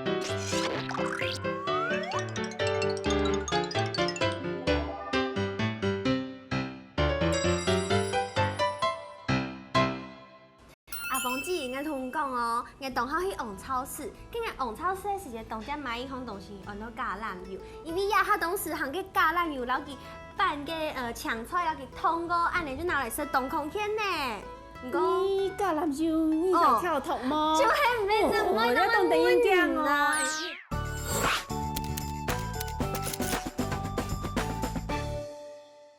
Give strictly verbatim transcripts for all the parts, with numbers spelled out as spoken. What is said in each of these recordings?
阿芳姊，𠊎同你講哦，𠊎當好去旺超市，該𠊎旺超市个時節，當常買一項東西，安到橄欖油，因為這下當時行个橄欖油，摎佢拌个呃青菜，摎佢燙過，恁呢就拿來食當康健呢。你講，你橄欖油，你想跳脫嗎？就係毋係真愛哦，我要懂得人講哦。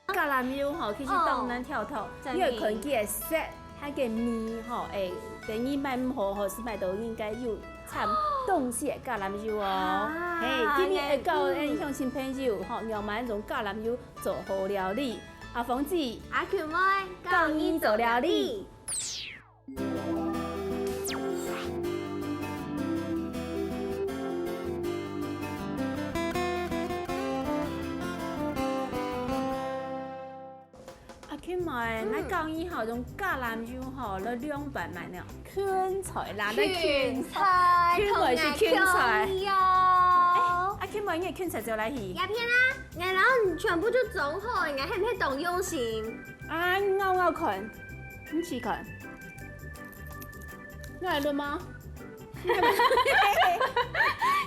橄欖油吼，其實當難跳脫，哦，真的。因為看佢个色，佢个味吼，誒，等於買毋好吼，係買到應該有摻東西个橄欖油哦。啊，嘿，今日會教恁鄉親朋友吼，仰般用橄欖油做好料理。阿芳姊，阿Q妹，教你做料理。 阿Q妹，𠊎教你吼，用橄欖油吼，來涼拌麼个呢？芹菜啦，來芹菜，芹菜，同𠊎共樣哦。阿Q妹，你个芹菜做哪去？這片啊，𠊎摎你全部就裝好，𠊎係毋係當用心？ 啊，咬咬看，你試看。咬得落嗎？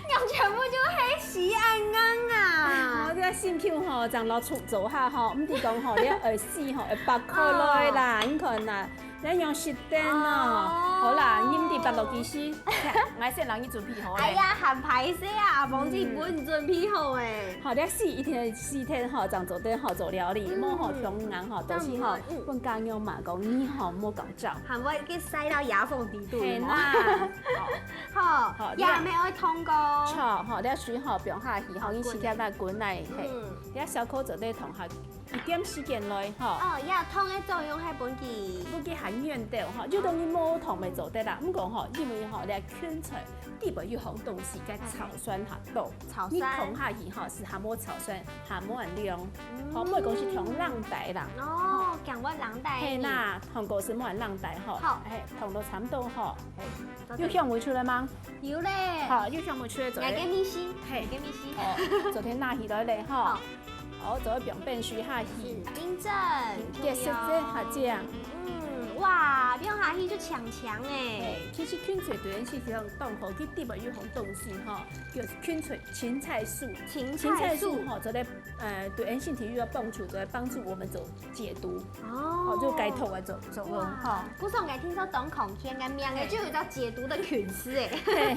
咬全部就係死恁硬啊！我這个心臼吼，正落出做下吼，毋知講吼，你愛死吼，會擘開來啦，你看啦，你用食等哦。好啦，你毋知擘落去時，𠊎先摎你準備好咧。哎呀，還歹勢啊，阿芳姊分你準備好誒。好，你死一定係死忒吼，正做得吼做料理，莫吼傷硬吼，到時吼 問家娘嘛講，你吼莫講笑。還會去曬到牙縫底肚。係啦。好，好，也毋愛燙過。著，吼，這水吼放下去吼，你先讓佢滾來，嘿，這燒烤做得燙下，一點時間內吼。哦，這燙个作用係分佢，分佢還軟兜吼，有當時無燙乜做得啦。毋過吼，因為吼，這芹菜底背有好東西，該草酸較多。 炒酸。你燙下去吼，係還無炒酸，還無恁涼。吼，毋會講係燙冷帶啦。哦，驚會冷帶。係啦，燙過係無恁冷帶吼。好。嘿，燙到差毋多吼。嘿，有香味出來嗎？有咧。好，有香味出來做得。來，給你試，嘿，給你試。哦，做得拿起來咧吼。好。哦，做得放冰水下去。冰鎮，嗯，也是這下這樣。嗯，哇，放下去就強強誒。嘿，其實芹菜對人身體上當好，佢底背有好東西吼。 叫芹菜，芹菜素。芹菜素。芹菜素吼，做得，呃，對人身體有幫助，做得幫助我們做解毒。哦。哦，就解毒个作，作用吼。哇，故所𠊎聽說當康健个名誒，嘿。就有一隻解毒的菌絲誒。嘿。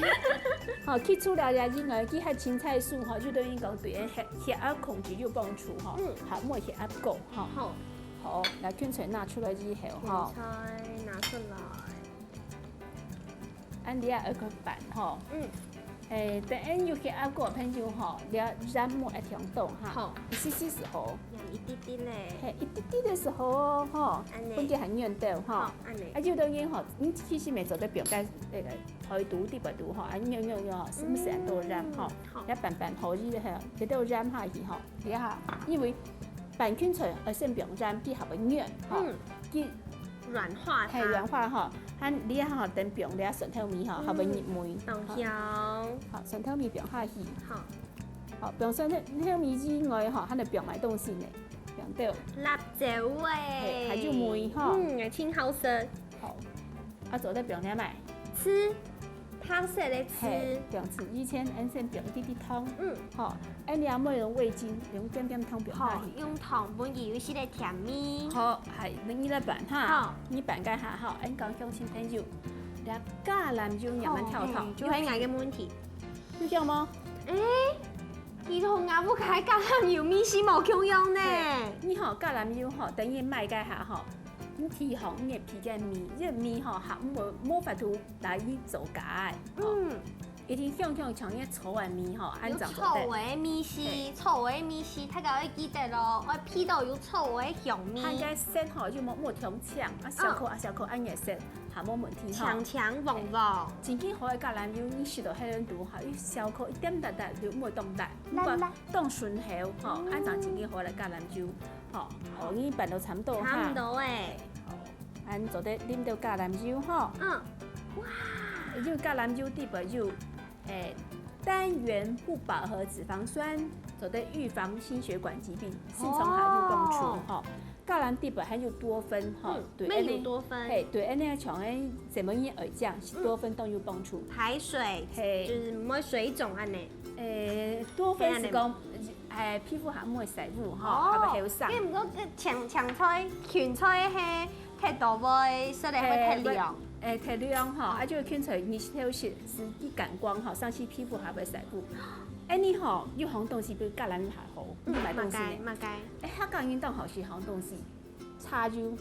吼，去除了這以外，佢還芹菜素吼，就等於講對人血，血壓控制有幫助吼，嗯。還無血壓高吼。好。好，來芹菜拿出來以後吼。芹菜拿出來。 恁樣愛去拌吼。嗯。誒，等下有血壓高个朋友吼，這鹽莫愛忒多哈。好。一息息就好。鹽一滴滴咧。嘿，一滴滴个就好哦，吼。恁樣。分佢還軟兜吼。好，恁樣。啊，有个人吼，你其實乜做得放該該个排毒、地排毒吼，啊，軟軟軟吼，係毋係恁多鹽吼？嗯，好。也拌拌好以後，這兜鹽下去吼，這下，因為拌芹菜愛先放鹽，佢較會軟吼。嗯。佢軟化它。嘿，軟化吼，還你還好等放這蒜頭米吼，嗯，較會入味。當香。好，蒜頭米放下去。好。好，放蒜頭米以外吼，還得放麼个東西呢？放豆。辣椒味。嘿，還有梅吼。嗯，真好食。好，啊，做得放點麼个？醋，白色个醋。嘿，放醋以前，俺先放一滴滴糖。嗯。好， 恁樣愛用味精，用點點糖放下去。好，用糖分佢有一息个甜味。好，還，你來拌哈。好。你拌該下哈，恁講鄉親朋友，這橄欖油仰般跳糖。好，嘿，就係𠊎个問題。有香無？誒，佢同𠊎屋下个橄欖油味緒無共樣呢。對，你吼，橄欖油吼，等於買該下吼，你提防你个鼻个味，這味吼，還無，無法度來做假个。吼。嗯。 一定香香像个醋个味吼，恁樣做得。有醋个味緒，嘿。醋个味緒，大家愛記得哦，愛鼻到有醋个香味。佢个色吼，又無，無忒青，啊，燒烤，嗯。啊，燒烤恁樣色，還無問題吼。青青黃黃。嘿。真正好个橄欖油，你食到該陣肚吼，佢燒烤一點點點，就毋會當辣，辣辣。毋過當順口吼，嗯。恁樣真正好个橄欖油，吼，好，你拌到差毋多哈。差毋多誒。嘿，好。 恁做得淋兜橄欖油吼。嗯。哇！因為橄欖油底背有，誒，單元不飽和脂肪酸，做得預防心血管疾病，心臟下有幫助吼。橄欖底背還有多酚吼，嗯，對，乜有恁呢多酚。嘿，對，恁呢像恁細妹人愛食，係多酚當有幫助。排水，嘿就是毋會水腫恁呢。誒，多酚係講，誒，皮膚下面个細胞吼，哦下面會有生。你毋過青青菜、芹菜係忒多會，食了會忒涼。誒，忒涼吼，啊就芹菜日頭係係佢感光吼，上去皮膚下面个細胞。誒，你吼，有項東西比橄欖還好，你買東西呢？麼个？誒，客家人當好食項東西，茶油。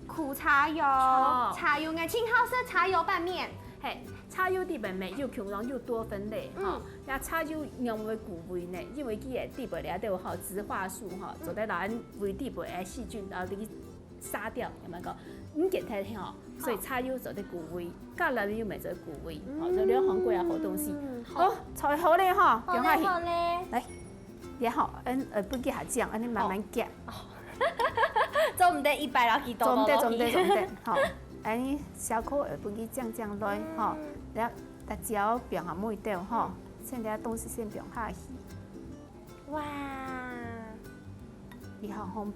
苦茶油，哦茶油，𠊎盡好食茶油拌麵。嘿，茶油底背乜有共樣有多酚類吼嗯，那茶油仰會顧胃呢？因為佢个底背了都有吼植化素吼，做得讓胃底背个細菌然後給殺掉，有沒有講？毋見忒吼，所以茶油做得顧胃，橄欖油乜做得顧胃，吼，這兩項過好東西。嗯好，炒好咧吼，好放下去咧，。好咧。來，然後，嗯，呃，不給它這樣，恁呢慢慢夾。做毋得一擺落去，做毋得，倒倒落去做毋得，做毋得。好，恁呢小可會分佢靚靚來吼，然後辣椒放下尾豆吼，先這東西先放下去，哇，你好好放，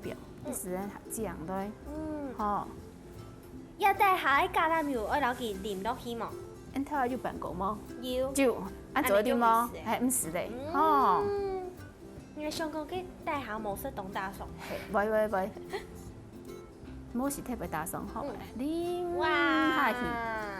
一時間靚來嗯，吼。要帶下个橄欖油愛落去淋落去無？恁頭有拌過無？有。就恁做得無？恁樣就毋使欸還毋使咧，吼。嗯，你想講佢帶下無食當打爽。嘿，喂喂喂，無係特別打爽吼嗯，淋哇下去，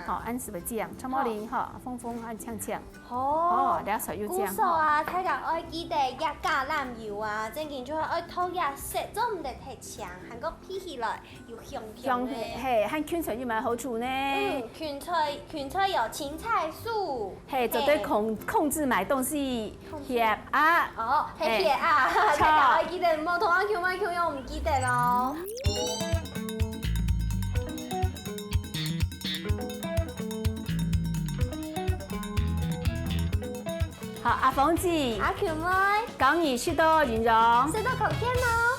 好，恁係會靚，差不多吼，紅紅恁靚靚，好哦，。這菜又靚故所啊，大家愛記得這橄欖油啊，正經就係愛透這色，做毋得忒青，還過鼻起來有香香香个。嘿，還芹菜有麼个好處呢？嗯，芹菜芹菜有芹菜素，嘿，做得控控制買東西，控制血壓。哦，係嘿血壓，著大家愛記得，莫同阿Q、麥Q又毋記得哦。好，阿芳姊，阿Q妹，教你食到營養，食到康健哦。